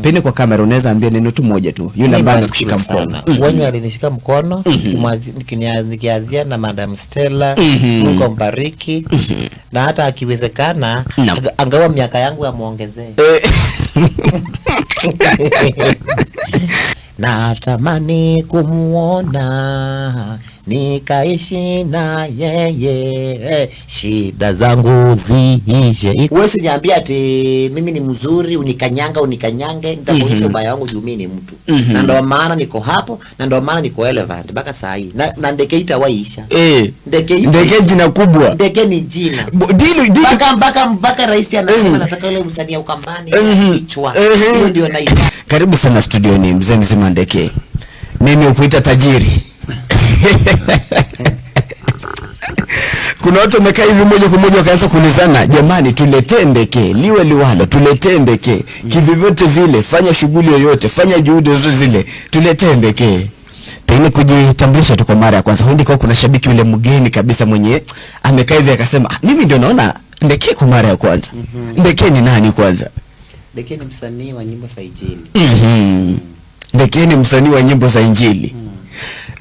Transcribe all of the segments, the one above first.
Pengine kwa kamera unaweza ambia neno tu moja tu yule ambaye Mimi amekushika nashukuru mkono. sana. Wenye alinishika mkono, nikianzia na Madam Stella. Mungu ambariki, na hata akiwezekana angawa miaka yangu amuongezee. Natamani kumuona nikaishi na yeye, shida zangu ziishe. Wewe usiniambie ati mimi ni mzuri, unikanyanga unikanyange, nitakuonyesha ubaya wangu juu mimi ni mtu. Na ndio maana niko hapo, na ndio maana niko relevant mpaka saa hii. Na ndeke itawaisha. Ndeke ipo. Ndeke jina kubwa. Ndeke ni jina. Dili Mpaka rais anasema nataka ile msanii wa Ukambani kichwa. Hiyo ndio naita. Karibu sana studioni mzee mzima Ndeke. Mimi ukuita tajiri. Kuna watu wamekaa hivi moja kwa moja wakaanza kuulizana, jamani, tuletee Ndeke, liwe liwalo, tuletee Ndeke. Kivyovyote vile, fanya shughuli yoyote, fanya juhudi zozote zile, tuletee Ndeke. Pengine kujitambulisha tu kwa mara ya kwanza. Hundi kwa kuna shabiki yule mgeni kabisa mwenye amekaa hivi akasema, mimi ndio naona Ndeke kwa mara ya kwanza. Ndeke ni nani kwanza? Ndeke ni msanii wa nyimbo za Injili. Ndeke ni msanii wa nyimbo za Injili.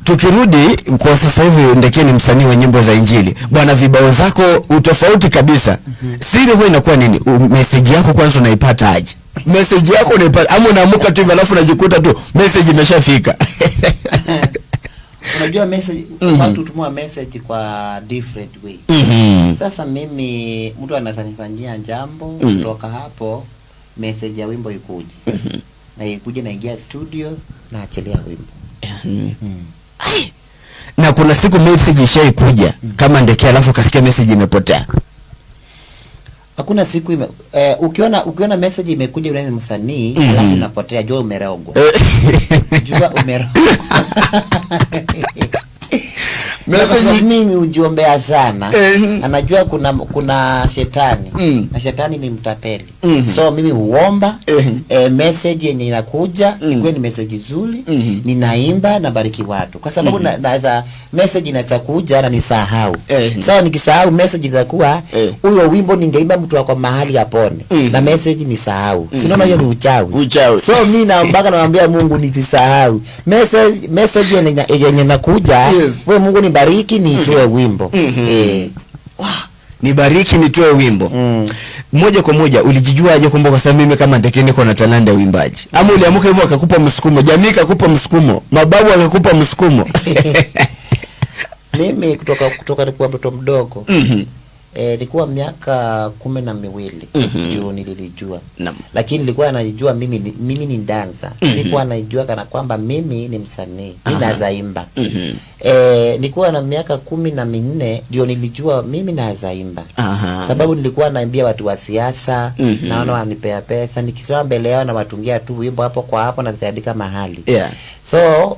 Tukirudi kwa sasa hivi, Ndeke ni msanii wa nyimbo za Injili. Bwana, vibao zako utofauti kabisa. Siri huwa inakuwa nini? Message yako kwanza unaipata aje? Message yako unaipata ama unaamuka tu hivi alafu unajikuta tu message imeshafika? Unajua message, watu hutumia message kwa different way. Sasa mimi mtu anaweza nifanyia jambo, kutoka hapo message ya wimbo ikuje. Na ikuje naingia studio na achilia wimbo. Ai! Na kuna siku message ishaikuja kama Ndeke alafu ukasikia message imepotea? Hakuna siku ukiona message imekuja yule ni msanii, alafu inapotea, jua umerogwa. Jua umerogwa. Message Mimi hujiombea sana. Anajua kuna shetani. Na shetani ni mtapeli. So mimi huomba, message yenye inakuja, ikuwe ni message nzuri, ninaimba na bariki watu. Kwa sababu naweza message inaweza kuja na nisahau. So nikisahau message itakuwa huyo wimbo ningeimba mtu wako mahali apone. Na message nisahau. Si unaona hiyo ni uchawi. Uchawi. So mimi naomba namwambia Mungu nisisahau. Message yenye inakuja, wewe Mungu nibariki nitoe wimbo. Wow. Nibariki nitoe wimbo. Moja kwa moja ulijijuaje kwamba kwa sababu mimi kama Ndeke niko na talanta ya uimbaji? Ama uliamka hivyo akakupa msukumo, jamii ikakupa msukumo, mababu akakupa msukumo? Mimi kutoka nilikuwa mtoto mdogo. Nilikuwa miaka 12 ndio nililijua. Lakini nilikuwa najijua mimi ni dancer. Sikuwa najijua kana kwamba mimi ni msanii. Mimi naweza imba. Nilikuwa na miaka 14 ndio nilijua mimi naweza imba. Sababu nilikuwa naimbia watu wa siasa, naona wananipea pesa, nikisimama mbele yao na watungia tu wimbo hapo kwa hapo na ziandika mahali. So,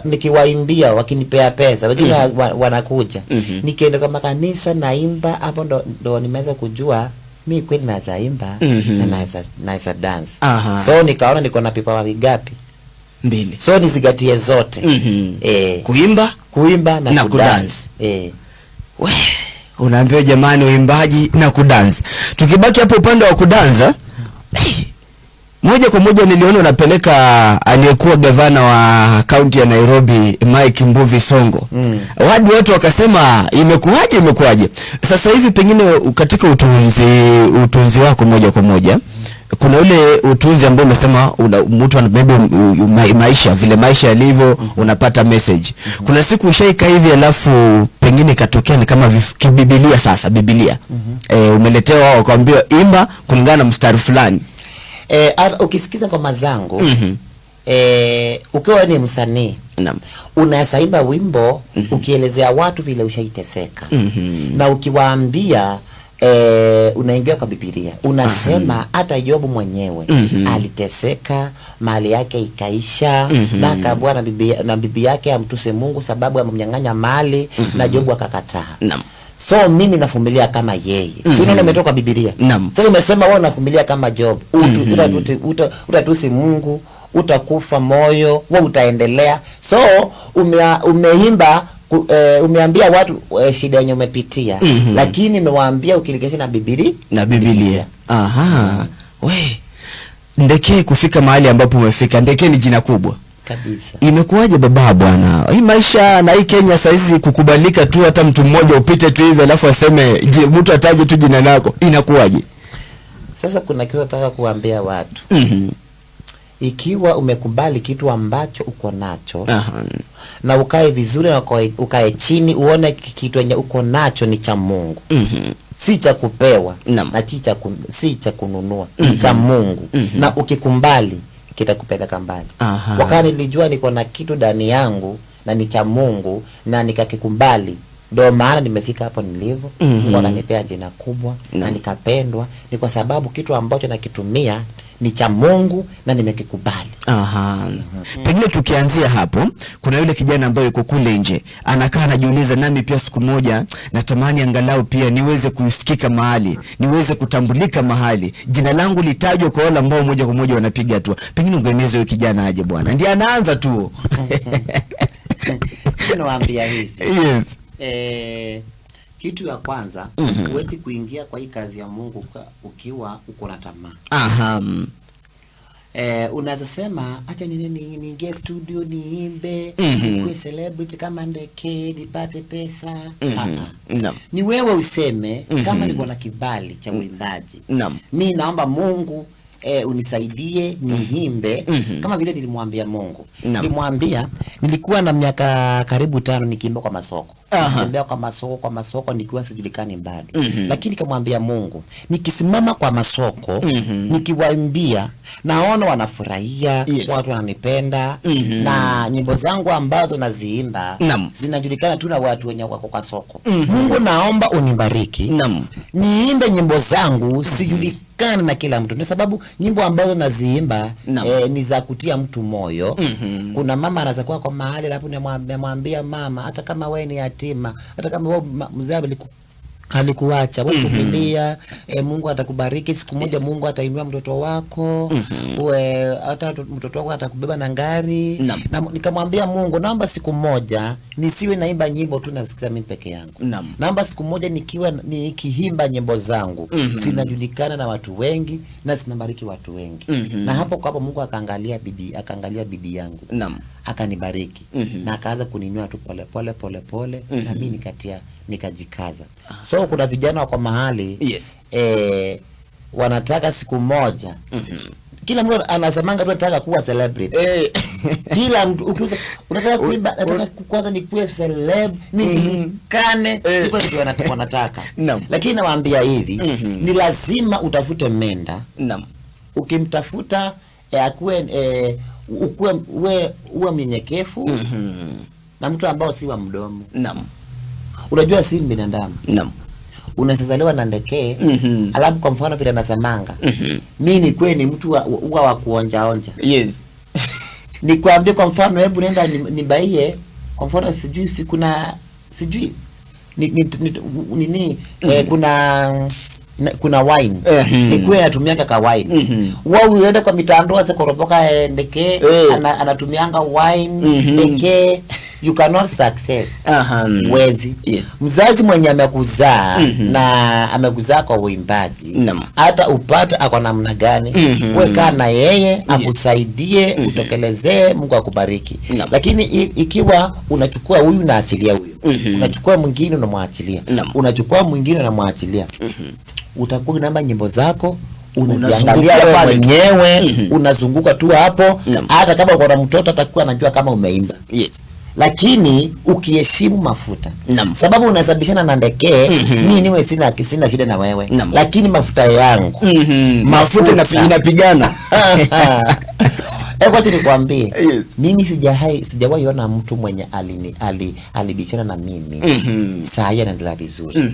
nikiwaimbia wakinipea pesa, wengine wanakuja. Nikienda kwa makanisa naimba, hapo ndo nimeweza kujua mimi kweli naweza imba na naweza dance. So nikaona niko na vipawa vingapi? 2. So nizingatie zote. Kuimba, Kuimba na na kudance. kudance. We, unaambiwa jamani uimbaji na kudance. Tukibaki hapo upande wa kudanza, moja kwa moja niliona unapeleka aliyekuwa gavana wa kaunti ya Nairobi Mike Mbuvi Sonko. Hadi watu wakasema imekuwaje, imekuwaje? Sasa hivi pengine katika utunzi wako moja kwa moja, kuna ule utunzi ambao umesema mtu ana maybe maisha vile maisha yalivyo, unapata message. Kuna siku ushaika hivi alafu pengine ikatokea ni kama kibibilia sasa, Biblia. Umeletewa wakaambiwa imba kulingana na mstari fulani. Ukisikiza ngoma zangu, ukiwa ni msanii, unaweza imba wimbo ukielezea watu vile ushaiteseka. Na ukiwaambia, unaingia kwa Biblia. Unasema hata Yobu mwenyewe aliteseka, mali yake ikaisha, na akaambiwa na bibi yake amtuse Mungu sababu amemnyang'anya mali, na Yobu akakataa. So mimi navumilia kama yeye. Si unaona umetoka Biblia? Sasa umesema wewe unavumilia kama Job. Utatusi Mungu, utakufa moyo, wewe utaendelea. So umeimba umeambia watu shida yenye umepitia. Lakini umewaambia ukilinganisha na Biblia. Na Biblia. Aha. We. Ndekee kufika mahali ambapo umefika. Ndekee ni jina kubwa. Kabisa. Imekuwaje baba bwana? Hii maisha na hii Kenya saizi kukubalika tu hata mtu mmoja upite tu hivi alafu aseme mtu ataje tu jina lako. Inakuwaje? Sasa kuna kitu nataka kuambia watu. Ikiwa umekubali kitu ambacho uko nacho na ukae vizuri na ukae chini uone kitu yenye uko nacho ni cha Mungu. Si cha kupewa na si cha kununua, ni cha Mungu. Na ukikumbali kitakupeleka mbali. Wakati nilijua niko na kitu ndani yangu na ni cha Mungu na nikakikumbali, ndio maana nimefika hapo nilivyo. Mungu akanipea jina kubwa na nikapendwa, ni kwa sababu kitu ambacho nakitumia ni cha Mungu na nimekikubali. Pengine tukianzia hapo, kuna yule kijana ambaye yuko kule nje anakaa anajiuliza, nami pia siku moja natamani angalau pia niweze kusikika mahali, niweze kutambulika mahali, jina langu litajwe kwa wale ambao moja kwa moja wanapiga hatua. Pengine ungeeleza huyo kijana aje bwana, ndiye anaanza tu. Nawaambia hivi. Yes. Kitu ya kwanza, huwezi kuingia kwa hii kazi ya Mungu ukiwa uko na tamaa. Unaweza sema acha niingie studio niimbe, nikuwe celebrity kama Ndekee nipate pesa. Ni wewe useme kama niko na kibali cha uimbaji. Mimi naomba Mungu unisaidie niimbe kama vile nilimwambia Mungu. Nilimwambia nilikuwa na miaka karibu 5 nikiimba kwa masoko. Nitembea kwa masoko nikiwa sijulikani bado. Lakini nikamwambia Mungu, nikisimama kwa masoko, nikiwaimbia, naona wanafurahia, watu wananipenda, na nyimbo zangu ambazo naziimba zinajulikana tu na watu wenye wako kwa soko. Mungu naomba unibariki. Niimbe nyimbo zangu sijulikane na kila mtu. Ni sababu nyimbo ambazo naziimba ni za kutia mtu moyo. Kuna mama anaweza kuwa kwa mahali alafu namwambia mama, hata kama wewe ni yatima, hata kama wewe mzee alikuacha, wewe vumilia, Mungu atakubariki siku moja. Mungu atainua mtoto wako, hata mtoto wako atakubeba na ngari. Na nikamwambia Mungu, naomba siku moja nisiwe naimba nyimbo tu nasikiza mimi peke yangu. Naomba siku moja nikiimba nyimbo zangu zinajulikana na watu wengi na zinabariki watu wengi. Na hapo kwa hapo Mungu akaangalia bidii yangu. Akanibariki. Na akaanza kuninua tu pole pole pole pole, na mimi nikajikaza. So kuna vijana kwa mahali wanataka siku moja. Kila mtu anasemanga tu anataka kuwa celebrity. Kila mtu ukiuza unataka kuimba, nataka kwanza nikuwe celeb, nijulikane, hivyo ndio wanataka. Lakini nawaambia hivi, ni lazima utafute menda. Ukimtafuta akuwe uwe mnyenyekevu na mtu ambao si wa mdomo. Unajua si binadamu. Unazaliwa na Ndekee, alafu kwa mfano vile nasemanga, mimi ni kweli mtu wa kuonja onja. Nikwambie kwa mfano, hebu nenda nibaie kwa mfano sijui si kuna sijui kuna wine. Nikuwe anatumia kaka wine. Wao uende kwa mitandao za koroboka Ndekee, anatumianga wine, Ndekee. You cannot success. Wezi. Mzazi mwenye amekuzaa na amekuzaa kwa uimbaji, hata upata ako namna gani, wewe kaa na yeye akusaidie, utokelezee, Mungu akubariki. Lakini ikiwa unachukua huyu na achilia huyu, unachukua mwingine unamwachilia, unachukua mwingine unamwachilia, utakuwa unaimba nyimbo zako unaziangalia wewe mwenyewe, unazunguka tu hapo. Hata kama uko na mtoto atakuwa anajua kama umeimba. Lakini ukiheshimu mafuta. Sababu unasababishana na Ndekee, mimi niwe sina shida na wewe. Lakini mafuta yangu, mafuta inapigana. Hebu acha nikwambie, mimi sijawahi ona mtu mwenye alibishana na mimi. Saa hii anaendelea vizuri.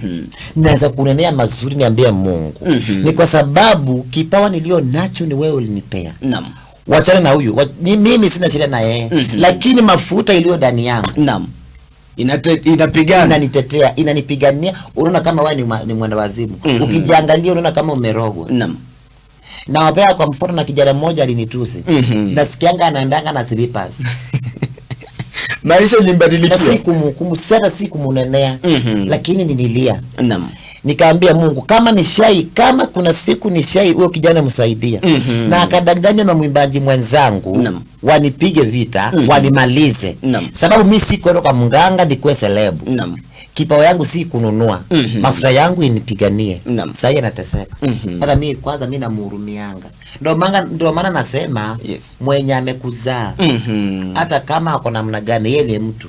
Naweza kunenea mazuri, niambie Mungu. Ni kwa sababu kipawa nilio nacho ni wewe ulinipea. Wachana na huyu. Mimi sina shida na yeye. Lakini mafuta iliyo ndani yangu. Inapigana. Inanitetea, inanipigania. Unaona kama wewe ni mwendawazimu. Ukijiangalia unaona kama umerogwa. Na wapea kwa mfano, na kijana mmoja alinitusi. Nasikianga anaendanga na slippers. Maisha ilibadilikia. Na sikumhukumu, hata sikumunenea. Lakini nililia. Nikaambia Mungu kama nishai, kama kuna siku nishai huyo kijana msaidia, na akadanganywa na mwimbaji mwenzangu, wanipige vita, wanimalize. Sababu mi si kwenda kwa mganga nikuwe selebu. Kipawa yangu si kununua, mafuta yangu inipiganie. Sasa anateseka. Hata mi kwanza mi namhurumianga. Ndio maana nasema mwenye amekuzaa, hata kama ako namna gani, yeye ni mtu.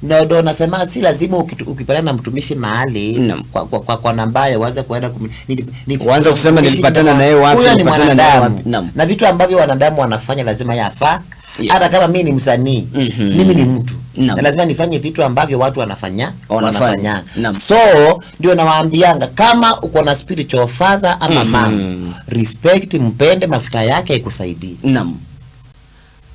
Na ndo nasema si lazima ukipatana na mtumishi mahali kwa namba uanze kuenda Uanze kusema mtumishi nilipatana na yeye wapi, huyo ni nilipatana na yeye mwanadamu. wapi. Na vitu ambavyo wanadamu wanafanya lazima yafaa. Hata kama mimi ni msanii, mimi ni mtu. Na lazima nifanye vitu ambavyo watu wanafanya, Wanafanya. wanafanya. So ndio nawaambianga kama uko na spiritual father ama mama, respect, mpende, mafuta yake ikusaidie.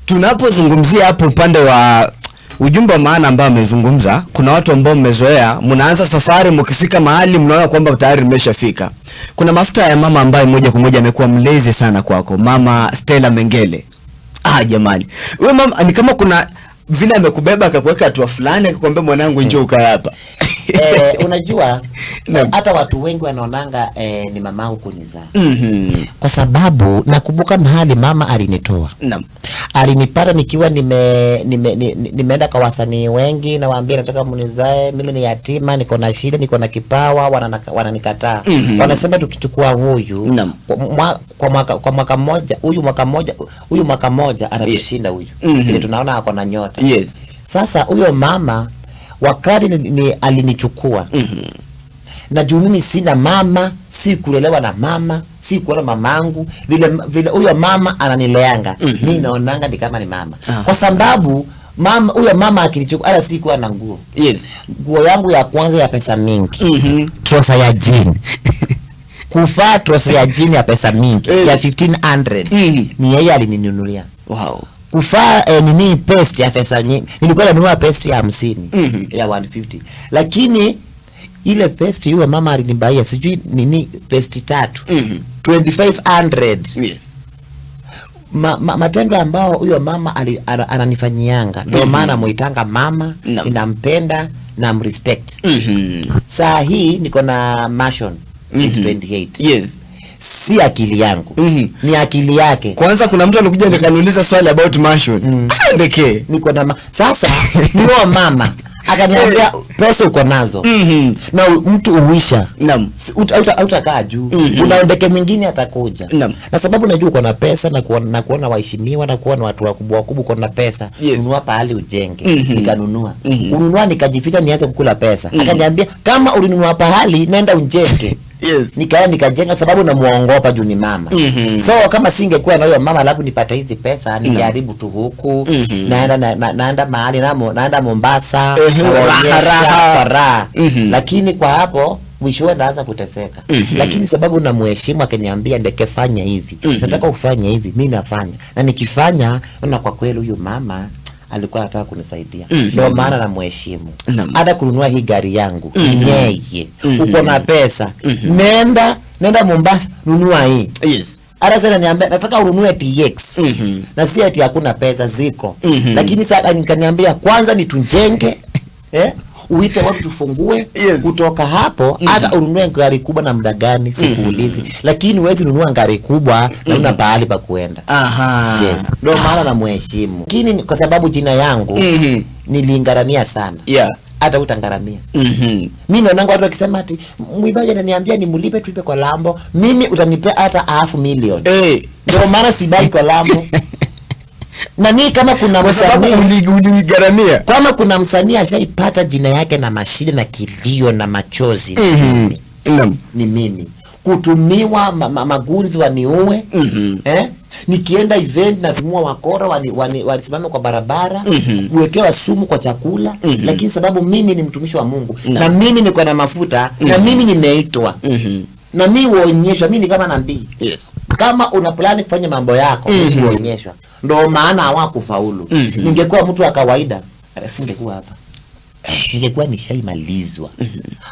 Tunapozungumzia hapo upande wa ujumbe wa maana ambao amezungumza, kuna watu ambao mmezoea, mnaanza safari, mkifika mahali mnaona kwamba tayari mmeshafika. Kuna mafuta ya mama ambaye moja kwa moja amekuwa mlezi sana kwako, Mama Stella Mengele. Jamani, wewe mama ni kama kuna vile amekubeba akakuweka hatua fulani akakwambia mwanangu njoo ukae hapa. Unajua, hata watu wengi wanaonanga ni mamangu kunizaa. Kwa sababu nakumbuka mahali mama alinitoa. Alinipata nikiwa nimeenda kwa wasanii wengi, nawaambia nataka mnizae, mimi ni yatima, niko na shida, niko na kipawa, wananikataa. Wanasema tukichukua huyu, kwa mwaka mmoja, huyu mwaka mmoja, huyu mwaka mmoja anatushinda huyu. Ile tunaona ako na nyota. Sasa huyo mama wakati alinichukua, na juu mimi sina mama, si kulelewa na mama, si kuona mamangu, vile huyo mama ananileanga, mimi naonanga ni kama ni mama. Kwa sababu huyo mama akinichukua, hata sikuwa na nguo. Nguo yangu ya kwanza ya pesa mingi. Trosa ya jean. Kuvaa trosa ya jean ya pesa mingi, ya 1500. Ni yeye alininunulia. Kuvaa nini paste ya pesa nyingi. Nilikuwa nanunua paste ya 50, ya 150. Lakini ile paste yule mama alinibaia sijui nini paste 3. 2500. Matendo ambao huyo mama ananifanyianga. Ndio maana muitanga mama, ninampenda na mrespect. Saa hii niko na mansion 28. Si akili yangu. Ni akili yake. Kwanza kuna mtu alikuja nikaniuliza swali about mansion. Ndeke. Niko na sasa ni huyo mama akaniambia pesa uko nazo. Na mtu uisha. Utakaa juu. Kuna ndeke mwingine atakuja. Na sababu najua uko na pesa na kuona waheshimiwa na kuona watu wakubwa wakubwa uko na pesa. Nunua pahali ujenge. Nikanunua. Kununua nikajificha nianze kukula pesa. Akaniambia kama ulinunua pahali nenda ujenge. Nikaenda nikajenga sababu namuongopa juu ni mama. So kama singekuwa na huyo mama alafu nipate hizi pesa nijaribu tu huku. Naenda mahali naenda Mombasa, naonyesha Raha, raha. kwa raha. Lakini kwa hapo mwishowe naanza kuteseka. Lakini sababu namuheshimu akiniambia ndeke fanya hivi. Nataka ufanye hivi, mimi nafanya. Na nikifanya naona kwa kweli huyu mama alikuwa anataka kunisaidia. Ndio maana namuheshimu. Hata kununua hii gari yangu, yeye. Uko na pesa. Nenda Mombasa nunua hii. Hata sasa ananiambia nataka ununue TX. Na si ati hakuna pesa ziko. Lakini sasa nikaniambia kwanza nitujenge, Uite watu tufungue. Kutoka hapo, hata ununue gari kubwa na muda gani sikuulizi. Lakini huwezi nunua gari kubwa na una pahali pa kuenda. Yes. Ndio maana namuheshimu. Lakini kwa sababu jina yangu nilingaramia sana. Hata utangaramia. Mimi naona watu wakisema ati mwimbaji ananiambia nimlipe tuipe kwa Lambo, mimi utanipea hata half million. Ndio maana sibai kwa Lambo. Na ni kama kuna Kwa sababu msanii uligaramia. Kama kuna msanii ashaipata jina yake na mashida na kilio na machozi, ni mimi. Kutumiwa magunzi waniue. Nikienda event natumiwa wakora wanisimame kwa barabara, kuwekewa sumu kwa chakula. Lakini sababu mimi ni mtumishi wa Mungu, na mimi niko na mafuta, na mimi nimeitwa. Na mimi huonyeshwa, mimi ni kama nabii. Kama una plani kufanya mambo yako, huonyeshwa. Ndio maana hawakufaulu. Ningekuwa mtu wa kawaida, singekuwa hapa. Ningekuwa nishaimalizwa.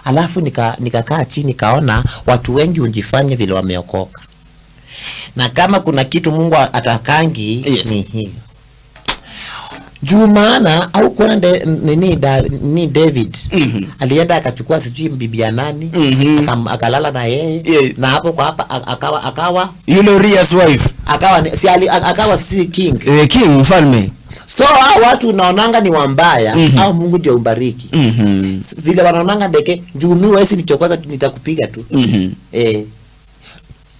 Alafu nikakaa chini nikaona watu wengi hujifanya vile wameokoka. Na kama kuna kitu Mungu atakangi, ni hiyo. Juu maana au kuona nini ni David alienda akachukua sijui bibi ya nani, akalala na yeye, Yes. na hapo kwa hapa akawa Yule Uriah's wife. Akawa si akawa si king. King, mfalme. So hao watu unaonanga ni wambaya, au Mungu ndio umbariki. Vile wanaonanga Ndeke, juu mimi wewe si nichokoza nitakupiga tu.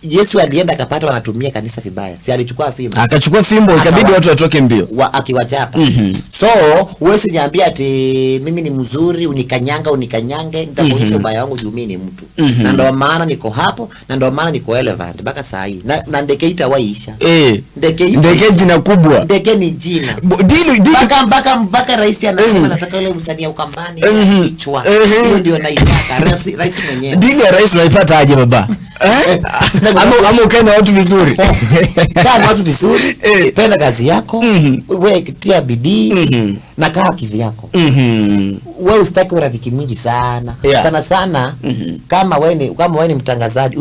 Yesu alienda akapata wanatumia kanisa vibaya. Si alichukua fimbo? Akachukua fimbo, ikabidi watu watoke mbio. Akiwachapa. So wewe usiniambie ati mimi ni mzuri, unikanyanga, unikanyange, nitakuonyesha ubaya wangu juu mimi ni mtu. Na ndio maana niko hapo, na ndio maana niko relevant mpaka saa hii. Na Ndeke itawaisha. Ndeke ipo. Ndeke jina kubwa. Ndeke ni jina. Dili Mpaka rais anasema nataka ile msanii ya Ukambani kichwa. Hiyo ndio naitaka. Rais mwenyewe. Dili ya rais unaipata aje baba? Ama ukae na watu vizuri. Kaa na watu vizuri, penda kazi yako, wewe tia bidii na kaa kivyako. Wewe usitaki urafiki mwingi sana. Sana sana kama wewe ni mtangazaji,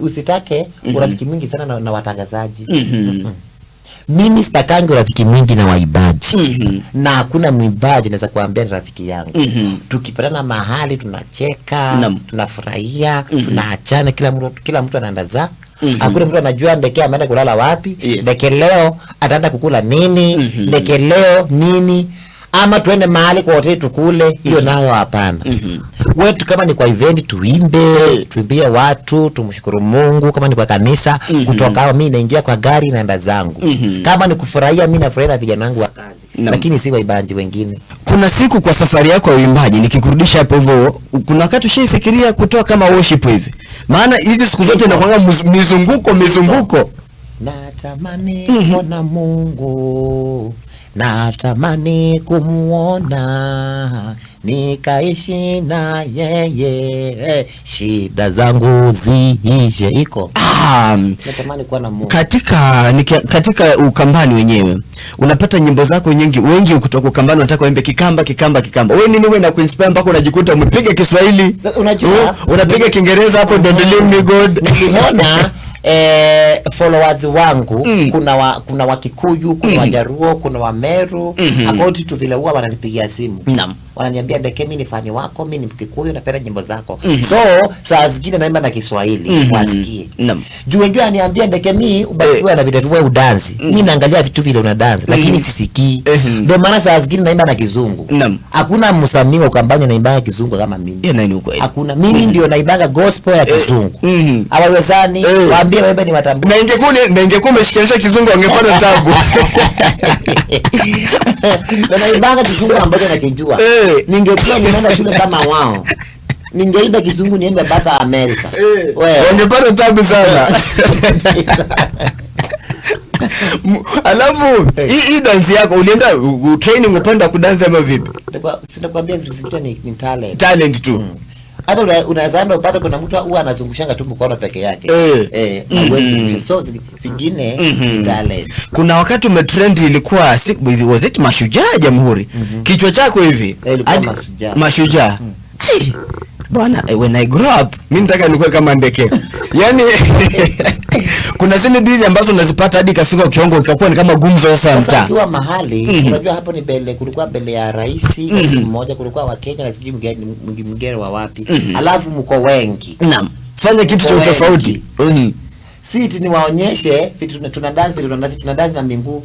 usitake urafiki mwingi sana na watangazaji. Mimi sitakangi urafiki mwingi na waimbaji. Na hakuna mwimbaji naweza kuambia ni rafiki yangu. Tukipatana mahali tunacheka, tunafurahia, tunaachana, kila mtu anaenda za. Hakuna mtu anajua Ndeke ameenda kulala wapi, Ndeke leo ataenda kukula nini, Ndeke leo nini, ama tuende mahali kwa hoteli tukule, hiyo nayo hapana. Wetu kama ni kwa event tuimbe, tuimbie watu, tumshukuru Mungu. Kama ni kwa kanisa, kutoka hapo mimi naingia kwa gari naenda zangu. Kama ni kufurahia mimi nafurahia na vijana wangu wa kazi. Lakini si waimbaji wengine. Kuna siku kwa safari yako ya uimbaji, nikikurudisha hapo hivyo, kuna wakati ushaifikiria kutoa kama worship hivi? Maana hizi siku zote inakuanga mizunguko, mizunguko. Natamani kuona Mungu, natamani kumuona, nikaishi na yeye, shida zangu ziishe. Iko. Natamani kuwa na Mungu. Katika Ukambani wenyewe unapata nyimbo zako nyingi, wengi kutoka Ukambani wanataka waimbe Kikamba, Kikamba, Kikamba. Wewe nini wewe na kuinspire mpaka unajikuta umepiga Kiswahili? Sasa, unajua, Unapiga Kiingereza hapo, don't believe me God. Nikiona followers wangu, kuna wa Kikuyu, kuna Wajaruo, kuna wa Meru, according to vile huwa wananipigia simu. Wananiambia Ndeke, mimi ni fani wako, mimi ni Mkikuyu, napenda nyimbo zako. So saa zingine naimba na Kiswahili wasikie. Juu wengine wananiambia Ndeke, mimi ubarikiwe na vile tu wewe udansi. Mimi naangalia vitu vile una dance, lakini sisikii. Ndio maana saa zingine naimba na Kizungu. Hakuna msanii wa Ukambani anaimba Kizungu kama mimi. Hiyo ni ukweli. Hakuna. Mimi ndio naimbaga gospel ya Kizungu. Hawawezani, waambie waimbe ni watambue. Na ingekuwa umeshikanisha Kizungu wangepata tabu. Na naimbaga Kizungu ambacho nakijua. Ningekuwa nimeenda shule kama wao, ningeimba Kizungu niende mpaka Amerika. Wewe. Wangepata tabu sana. Alafu hii dance yako ulienda training upande wa kudansi ama vipi? Sinakwambia vitu zingine ni talent. Talent tu. Hata unaweza enda upate kuna mtu huwa anazungushanga tu mkono peke yake. Na huwezi kuzungusha. So vingine ni talent. Kuna wakati umetrend, ilikuwa si, was it Mashujaa Jamhuri? Kichwa chako hivi. Ilikuwa Hadi Mashujaa. Mashujaa. Hey, bwana, when I grow up, mimi nataka nikuwe kama Ndeke. Yaani kuna zile deals ambazo unazipata hadi ikafika kiwango ikakuwa ni kama gumzo sasa Sasa mtaa. ukiwa mahali, unajua hapo ni mbele, kulikuwa mbele ya rais, rais mmoja, kulikuwa wa Kenya na sijui mgeni wa wapi. Alafu mko wengi. Naam. Fanya kitu cha Mko wengi. utofauti. Si eti niwaonyeshe vitu tuna dance, vile tuna dance na miguu.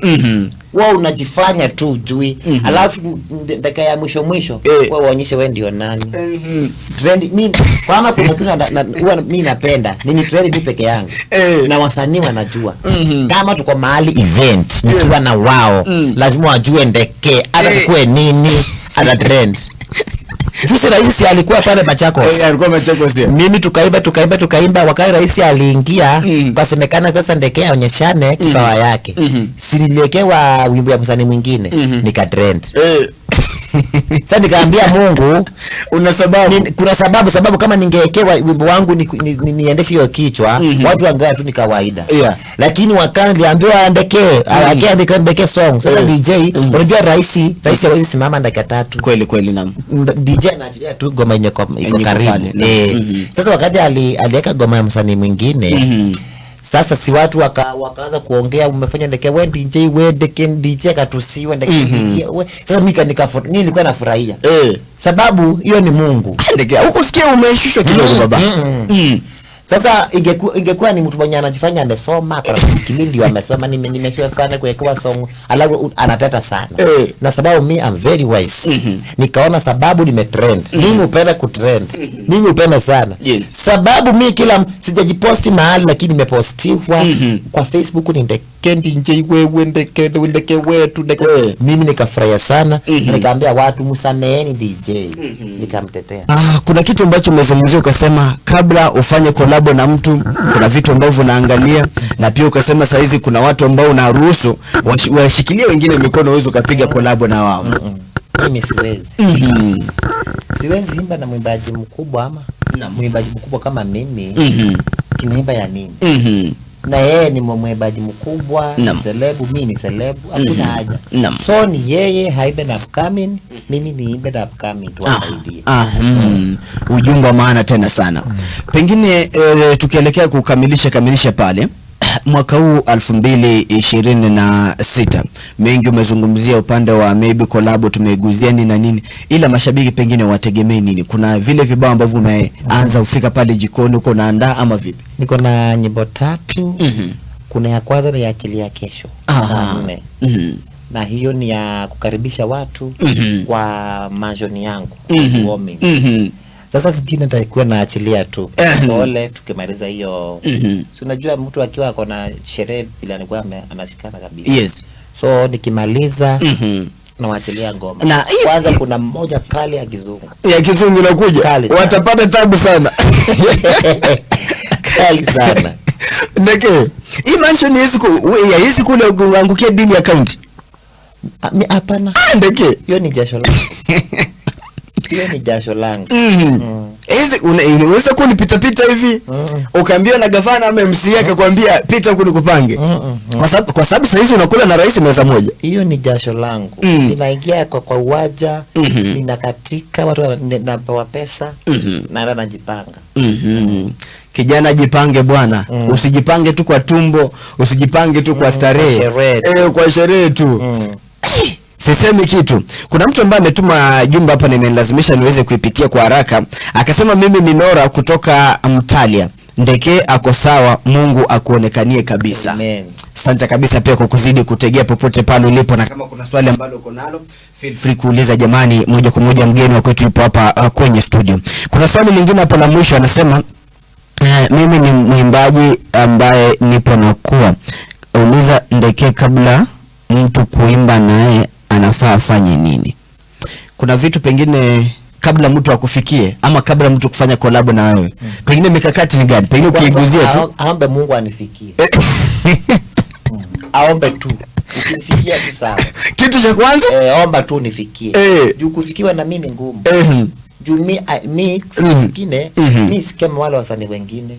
Wewe unajifanya tu ujui. Alafu dakika ya mwisho mwisho, wewe uonyeshe wewe ndio nani. Trend mimi kama kuna kitu huwa mimi napenda, ni trend mimi peke yangu. Na wasanii wanajua. Kama tuko mahali event nikiwa na wao, lazima wajue Ndeke hata kukue nini, hata trend. Juzi rais alikuwa pale Machakos. Alikuwa Machakos yeye. Mimi tukaimba, tukaimba, tukaimba, wakati rais aliingia, kasemekana sasa Ndeke aonyeshane kipawa yake. Si niliwekewa wimbo ya msanii mwingine, nika trend. Sasa nikaambia Mungu, Una sababu. Kuna sababu kama ningewekewa wimbo wangu niendeshe hiyo kichwa, watu wangeona tu ni kawaida. Lakini wakati niliambiwa Ndeke, akaambia Ndeke song. Sasa DJ, unajua rais hawezi simama dakika 3. Kweli, kweli, naam. DJ anaachilia tu goma yenye iko Yenye iko karibu. pale, naam. Sasa wakati aliweka goma ya msanii mwingine, Sasa si watu wakaanza kuongea, umefanya Ndeke, we DJ, we Ndeke DJ katusiwe Ndeke DJ we. Sasa mimi mimi nilikuwa nafurahia sababu hiyo ni Mungu. Ndeke, hukusikia umeshushwa kidogo baba? Sasa ingekuwa ni mtu mwenye anajifanya amesoma, kwa kilindi amesoma, nimeshua sana kuwekewa song, alafu anateta sana. Na sababu mi am very wise. Nikaona sababu nimetrend. Mimi hupenda kutrend. Mimi hupenda sana. Sababu mi kila sijajiposti mahali, lakini nimepostiwa kwa Facebook ni Ndeke DJ wewe, Ndeke Ndeke wetu Ndeke. Mimi nikafurahia sana. Nikaambia watu msameeni DJ. Nikamtetea. Kuna kitu ambacho umezungumzia ukasema kabla ufanye collab na mtu kuna vitu ambavyo unaangalia, na pia ukasema saizi kuna watu ambao unaruhusu washikilie wengine mikono uweze ukapiga collab na wao. Mimi siwezi. Siwezi imba na mwimbaji mkubwa ama mwimbaji mkubwa kama mimi. Tunaimba ya nini? Na yeye ni mwimbaji mkubwa, ni selebu, mimi ni selebu, hakuna haja. So ni yeye haibe na upcoming, mimi niimbe na upcoming tuwasaidie. Ujumbe wa maana tena sana. Pengine tukielekea kukamilisha kamilisha pale mwaka huu 2026, mengi umezungumzia upande wa maybe collab, tumeiguzia nini na nini, ila mashabiki pengine wategemee nini? Kuna vile vibao ambavyo umeanza ufika pale jikoni uko unaandaa ama vipi? Niko na nyimbo 3. Kuna ya kwanza ni ya akili ya kesho saa 4. Na hiyo ni ya kukaribisha watu kwa mansion yangu, warming. Sasa zingine nitakuwa naachilia tu pole tukimaliza hiyo. Si unajua mtu akiwa ako na sherehe bila alikuwa anashikana kabisa. So nikimaliza nawaachilia ngoma. Na kwanza kuna mmoja kali ya kizungu. Ya kizungu inakuja. Kali sana. Watapata tabu sana. Kali sana. Ndeke, hii mansion hizi kule kuangukia dini ya county. Hapana. Ndeke. Hiyo ni jasho langu. Hiyo ni jasho langu. Hizi unaweza kuwa nipita pita hivi. Ukaambiwa na gavana ama MCA akakwambia pita huku nikupange. Kwa sababu sasa hizi unakula na rais meza moja. Hiyo ni jasho langu. Ninaingia kwa uwanja, ninakatika watu napewa pesa, naenda najipanga. Kijana jipange bwana. Usijipange tu kwa tumbo, usijipange tu kwa starehe. Kwa sherehe tu. Sisemi kitu. Kuna mtu ambaye ametuma jumba hapa, nimelazimisha niweze kuipitia kwa haraka. Akasema mimi ni Nora kutoka Mtalia. Ndeke ako sawa, Mungu akuonekanie kabisa. Amen. Asante kabisa pia kwa kuzidi kutegea popote pale ulipo, na kama kuna swali ambalo uko nalo feel free kuuliza jamani, moja kwa moja mgeni wa kwetu yupo hapa kwenye studio. Kuna swali lingine hapo la mwisho, anasema mimi ni mwimbaji ambaye nipo nakuwa. Uliza Ndeke kabla mtu kuimba naye anafaa afanye nini? Kuna vitu pengine kabla mtu akufikie ama kabla mtu kufanya collab na wewe, pengine mikakati ni gani? Pengine ukiiguzia tu. Aombe Mungu anifikie. Aombe tu. Ukinifikia tu sawa. Kitu cha kwanza? Omba tu unifikie. Juu kufikiwa na mimi ni ngumu. Juu mi zingine, mi si kama wale wasanii wengine.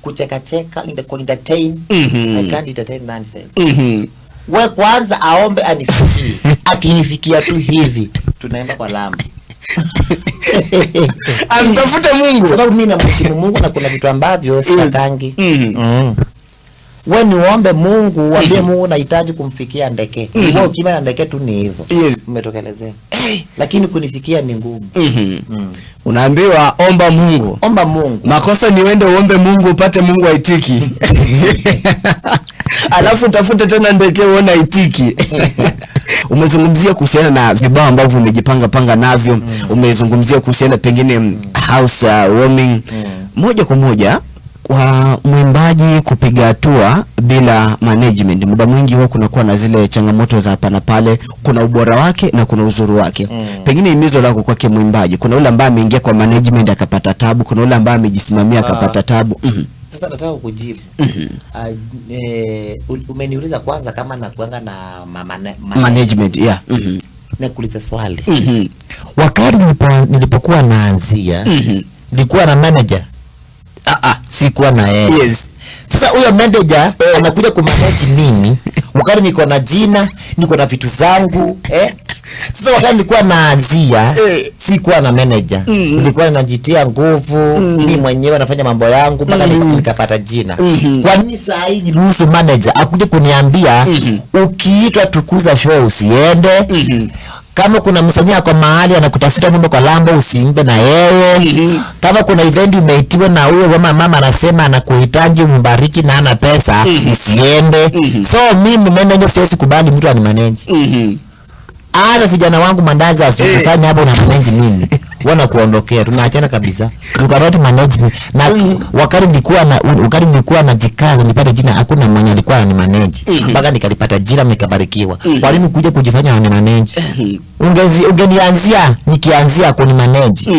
Kucheka cheka, entertain. I can't entertain nonsense. We kwanza aombe anifikie. Akinifikia tu hivi, tunaenda kwa lamba. Amtafute Mungu. Sababu mimi namheshimu Mungu na kuna vitu ambavyo sitakangi. We niombe Mungu, uambie Mungu nahitaji kumfikia Ndeke. Wewe ukima na Ndeke tu ni hivyo. Umetokelezea. Lakini kunifikia ni ngumu. Unaambiwa omba Mungu. Omba Mungu. Makosa ni uende uombe Mungu upate Mungu aitiki. Alafu utafute tena Ndeke uone aitiki. Umezungumzia kuhusiana na vibao ambavyo umejipanga panga navyo. Umezungumzia kuhusiana pengine house warming. Moja kwa moja kwa mwimbaji kupiga hatua bila management, muda mwingi huwa kunakuwa na zile changamoto za hapa na pale. Kuna ubora wake na kuna uzuri wake. Pengine himizo lako kwake mwimbaji, kuna yule ambaye ameingia kwa management akapata tabu, kuna yule ambaye amejisimamia akapata tabu. Sasa nataka kukujibu. Umeniuliza kwanza kama nakuanga na management, yeah. Nakuuliza swali. Wakati nilipokuwa naanzia, nilikuwa na manager. Sikuwa na yeye. Sasa huyo manager anakuja kumanage mimi wakati niko na jina, niko na vitu zangu, Sasa wakati nilikuwa naanzia, sikuwa na manager, nilikuwa najitia nguvu mimi mwenyewe, nafanya mambo yangu mpaka nikapata jina. Kwa nini saa hii niruhusu manager akuje kuniambia ukiitwa Tukuza show usiende? Kama kuna msanii ako mahali anakutafuta mwimbe kwa lambo, usiimbe na yeye. Kama kuna event umeitiwa na huyo mama, mama anasema anakuhitaji umbariki na ana pesa, usiende. So mimi manager siwezi kubali mtu animanage. Ana vijana wangu mandazi asifanye hapo na manage mimi. Wana kuondokea, tunaachana kabisa. You cannot manage me. Na wakati nilikuwa najikaza nipate jina, hakuna mwenye alikuwa ananimanage. Mpaka nikalipata jina, nikabarikiwa. Kwa nini kuja kujifanya unanimanage? Ungenianzia nikianzia kunimanage.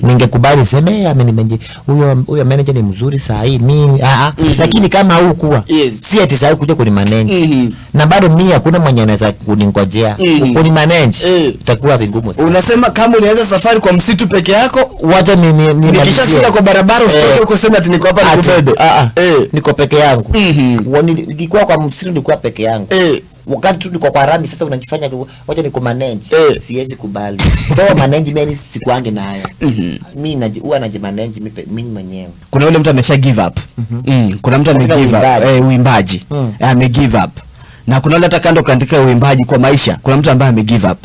Ningekubali sema eh, amenimanage. Huyo manager ni mzuri saa hii mimi. Ah ah. Lakini kama hukuwa, si ati saa hii kuja kunimanage. Na bado mimi hakuna mwenye anaweza kuningojea. Kunimanage itakuwa vigumu sana. Unasema kama ulianza safari kwa msitu peke yako, Wacha ni nikishafika kwa barabara usitoke huko sema ati niko hapa Ati, nikubebe. ah, ah, niko peke yangu. Nilikuwa kwa msitu, nilikuwa peke yangu. Wakati tu niko kwa rami sasa unajifanya wacha niko manage. Siwezi kubali. So manage mimi sikuange nayo. Mimi huwa najimanage mimi mwenyewe. Kuna yule mtu amesha give up. Kuna mtu ame Katika give up uimbaji. Uimbaji. Ame give up. Na kuna yule hata kando katika uimbaji kwa maisha, kuna mtu ambaye ame give up.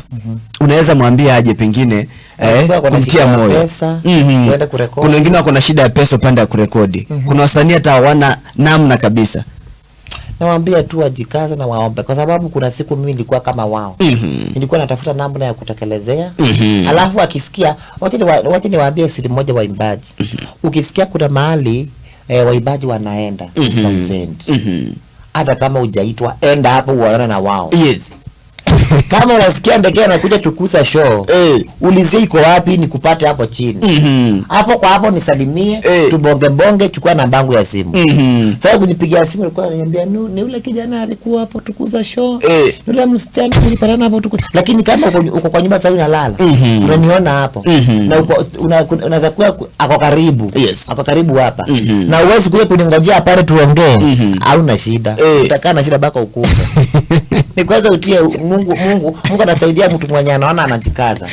Unaweza mwambia aje pengine Wanakuwa kuna shida kumtia ya moyo? pesa, kuenda kurekodi. Kuna wengine wako na shida ya pesa upande wa kurekodi. Kuna wasanii hata hawana namna kabisa. Nawaambia tu wajikaze na waombe, kwa sababu kuna siku mimi nilikuwa kama wao. Nilikuwa natafuta namna ya kutekelezea. Alafu akisikia, wacha niwaambie siri moja waimbaji. Ukisikia kuna mahali waimbaji wanaenda kwa event, hata kama hujaitwa, enda hapo uonane na wao. Kama unasikia ndege anakuja Tukuza show, ulizie iko wapi nikupate hapo chini. Hapo kwa hapo nisalimie, tubonge bonge, chukua namba yangu ya simu. Sasa kunipigia simu alikuwa ananiambia ni ule kijana alikuwa hapo Tukuza show. Ni ule msichana tulipatana hapo Tukuza. Lakini kama uko kwa nyumba sasa unalala, unaniona hapo. Na uko unaweza kuwa ako karibu. Ako karibu hapa. Na uwezi kuja kuningojea pale tuongee. Hauna shida. Utakaa na shida mpaka ukufe. Ni kwanza utie Mungu. Mungu anasaidia mtu mwenye anaona anajikaza.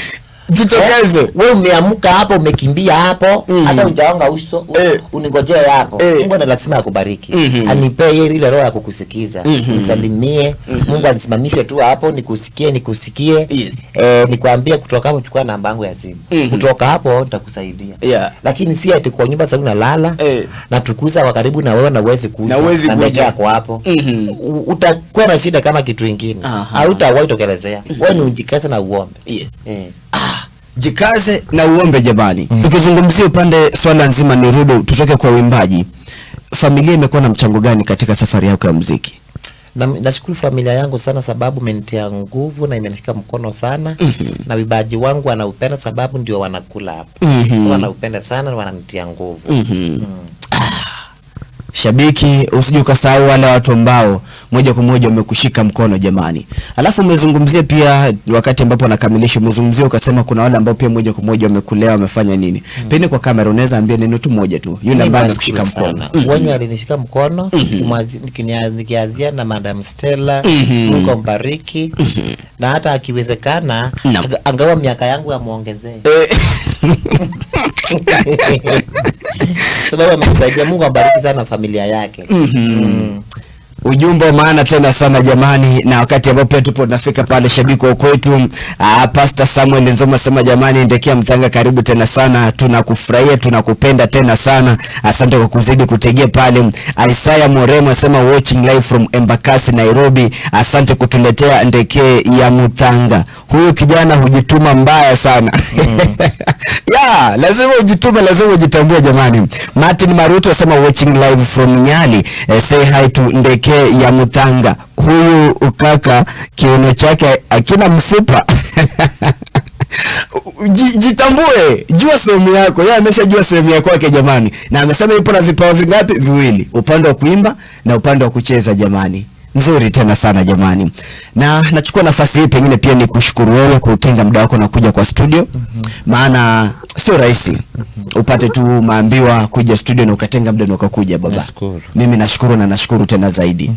Jitokeze. Wewe umeamka hapo, umekimbia hapo, hata hujaonga uso, uningojee hapo. Mungu ana lazima akubariki. Anipee yeye ile roho ya kukusikiza. Nisalimie. Mungu anisimamishe tu hapo nikusikie, nikusikie. Nikwambie kutoka hapo chukua namba yangu ya simu. Kutoka hapo nitakusaidia. Lakini si ati kwa nyumba sasa unalala na Tukuza wa karibu na wewe na uwezi kuja. Na huwezi Na ndege kuja. yako hapo. Utakuwa na shida kama kitu kingine. Hautawahi tokelezea. Wewe ni ujikaze na uombe. Jikaze na uombe jamani. Tukizungumzia upande swala nzima, nirudi tutoke kwa uimbaji. Familia imekuwa na mchango gani katika safari yako ya muziki? Na nashukuru familia yangu sana sababu imenitia nguvu na imenishika mkono sana. Na uimbaji wangu wanaupenda sababu ndio wanakula hapa. So wanaupenda sana na wananitia nguvu. Shabiki, usije ukasahau wale watu ambao moja kwa moja wamekushika mkono jamani. Alafu umezungumzia pia wakati ambapo nakamilisha, umezungumzia ukasema kuna wale ambao pia moja kwa moja wamekulea, wamefanya nini. Pengine kwa kamera unaweza ambia neno tu moja tu yule Mimi ambaye nashukuru amekushika mkono. sana. Wenye alinishika mkono, nikianzia na Madam Stella, Mungu ambariki. Na hata akiwezekana angawa miaka yangu amuongezee. Sababu amesaidia. Mungu ambariki sana familia yake. Ujumbe wa maana tena sana jamani, na wakati ambapo pia tupo tunafika pale shabiki wa kwetu, Pastor Samuel Nzoma sema jamani, Ndekea Mtanga karibu tena sana, tunakufurahia, tunakupenda tena sana, asante kwa kuzidi kutegea pale. Isaiah Moremo asema watching live from Embakasi Nairobi, asante kutuletea Ndekee ya Mutanga. Huyu kijana hujituma mbaya sana. Ya, lazima ujitume, lazima ujitambue jamani. Martin Maruto asema watching live from Nyali. Say hi to Ndeke ya Mutanga. Huyu ukaka kiuno chake akina mfupa. Jitambue, jua sehemu yako. Yeye ameshajua sehemu ya kwake jamani. Na amesema yupo na vipawa vingapi? Viwili, upande wa kuimba na upande wa kucheza jamani. Nzuri tena sana jamani. Na nachukua nafasi hii pengine pia ni kushukuru wewe kutenga muda wako na kuja kwa studio. Maana sio rahisi upate tu maambiwa kuja studio na ukatenga muda na ukakuja baba. Nashukuru. Mimi nashukuru na nashukuru tena zaidi.